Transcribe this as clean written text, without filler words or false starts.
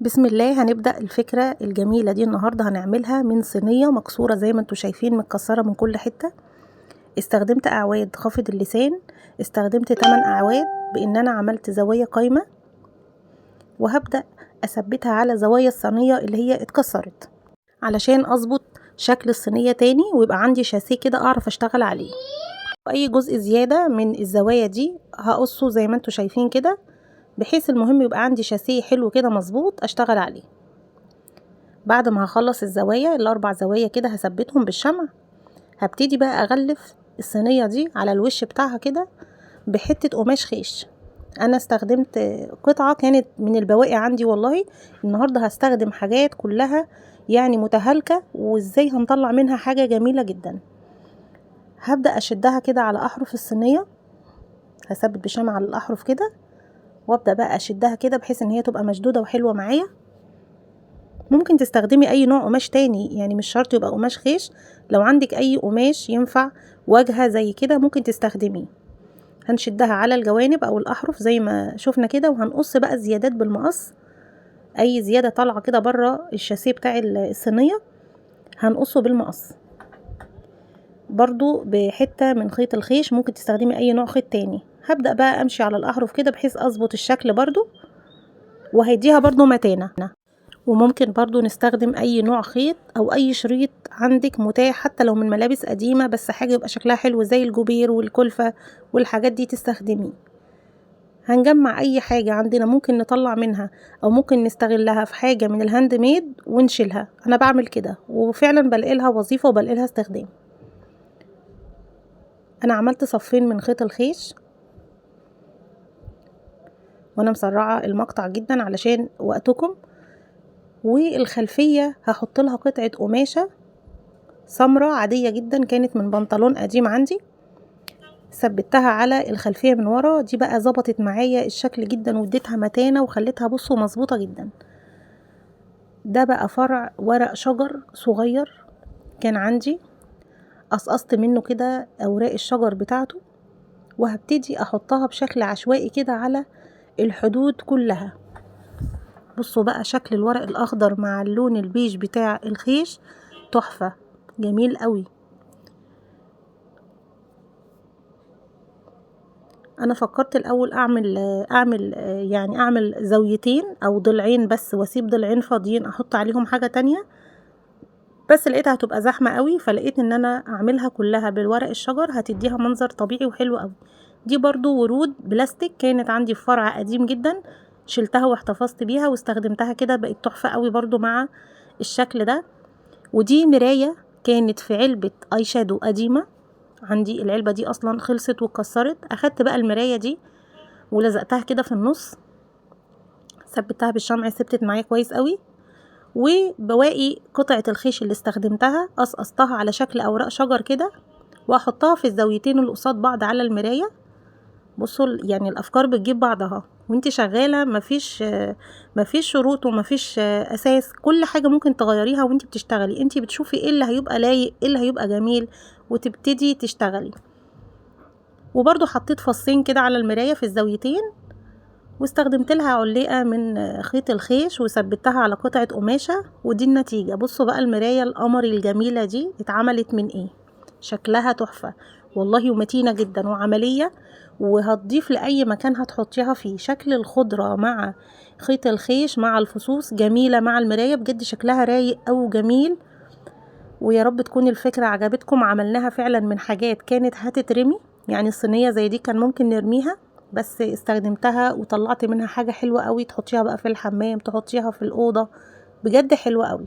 بسم الله. هنبدأ الفكرة الجميلة دي النهاردة، هنعملها من صينية مكسورة زي ما انتوا شايفين، متكسرة من كل حتة. استخدمت أعواد خافض اللسان، استخدمت 8 أعواد بإن أنا عملت زوايا قايمة، وهبدأ أثبتها على زوايا الصينية اللي هي اتكسرت علشان أظبط شكل الصينية تاني، ويبقى عندي شاسيه كده أعرف أشتغل عليه. وأي جزء زيادة من الزوايا دي هقصه زي ما انتوا شايفين كده، بحيث المهم يبقى عندي شاسيه حلو كده مظبوط اشتغل عليه. بعد ما هخلص الزوايا الاربع زوايا كده هثبتهم بالشمع. هبتدي بقى اغلف الصينية دي على الوش بتاعها كده بحتة قماش خيش. انا استخدمت قطعة كانت من البواقي عندي، والله النهاردة هستخدم حاجات كلها يعني متهالكة، وازاي هنطلع منها حاجة جميلة جدا. هبدأ اشدها كده على احرف الصينية، هثبت بشمع على الاحرف كده، وابدأ بقى اشدها كده بحيث ان هي تبقى مشدودة وحلوة معايا. ممكن تستخدمي اي نوع قماش تاني، يعني مش شرط يبقى قماش خيش، لو عندك اي قماش ينفع واجهة زي كده ممكن تستخدميه. هنشدها على الجوانب او الاحرف زي ما شفنا كده، وهنقص بقى الزيادات بالمقص. اي زيادة طالعة كده بره الشاسيه بتاع الصينية هنقصه بالمقص، برضو بحتة من خيط الخيش، ممكن تستخدمي اي نوع خيط تاني. هبدأ بقى امشي على الاحرف كده بحيث اظبط الشكل برضو، وهيديها برضو متانة. وممكن برضو نستخدم اي نوع خيط او اي شريط عندك متاح، حتى لو من ملابس قديمة، بس حاجة يبقى شكلها حلو زي الجوبير والكلفة والحاجات دي تستخدميه. هنجمع اي حاجة عندنا ممكن نطلع منها او ممكن نستغلها في حاجة من ال handmade ونشيلها. انا بعمل كده وفعلا بلاقي لها وظيفة وبلاقي لها استخدام. انا عملت صفين من خيط الخيش، وانا مسرعة المقطع جدا علشان وقتكم. والخلفية هحط لها قطعة قماشة سمراء عادية جدا، كانت من بنطلون قديم عندي، ثبتها على الخلفية من ورا. دي بقى ظبطت معايا الشكل جدا واديتها متانة وخليتها بصوا مظبوطة جدا. ده بقى فرع ورق شجر صغير كان عندي، قصقصت منه كده اوراق الشجر بتاعته، وهبتدي احطها بشكل عشوائي كده على الحدود كلها. بصوا بقى شكل الورق الاخضر مع اللون البيج بتاع الخيش تحفة، جميل قوي. انا فكرت الاول اعمل زاويتين او ضلعين بس، واسيب ضلعين فاضيين احط عليهم حاجة تانية، بس لقيتها هتبقى زحمة قوي، فلقيت ان انا اعملها كلها بالورق الشجر هتديها منظر طبيعي وحلو قوي. دي برضو ورود بلاستيك كانت عندي في فرع قديم جدا، شلتها واحتفظت بيها واستخدمتها كده، بقت تحفة قوي برضو مع الشكل ده. ودي مراية كانت في علبة eye shadow قديمة عندي، العلبة دي اصلا خلصت واتكسرت، اخدت بقى المراية دي ولزقتها كده في النص، ثبتها بالشمع، ثبتت معايا كويس قوي. وبواقي قطعة الخيش اللي استخدمتها قصقصتها على شكل اوراق شجر كده، واحطها في الزاويتين اللي قصاد بعض على المراية. بصوا يعني الافكار بتجيب بعضها وانت شغالة، مفيش شروط ومفيش اساس، كل حاجة ممكن تغيريها وانت بتشتغلي، انت بتشوفي ايه اللي هيبقى لايق، ايه اللي هيبقى جميل، وتبتدي تشتغلي. وبرضو حطيت فصين كده على المراية في الزاويتين، واستخدمت لها علقة من خيط الخيش وثبتها على قطعة قماشة، ودي النتيجة. بصوا بقى المراية القمري الجميلة دي اتعملت من ايه، شكلها تحفة والله، ومتينة جدا وعملية، وهتضيف لأي مكان هتحطيها فيه. شكل الخضرة مع خيط الخيش مع الفصوص جميلة مع المراية، بجد شكلها رايق أو جميل. ويا رب تكون الفكرة عجبتكم. عملناها فعلا من حاجات كانت هتترمي، يعني الصينية زي دي كان ممكن نرميها، بس استخدمتها وطلعت منها حاجة حلوة قوي، تحطيها بقى في الحمام، تحطيها في الأوضة، بجد حلوة قوي.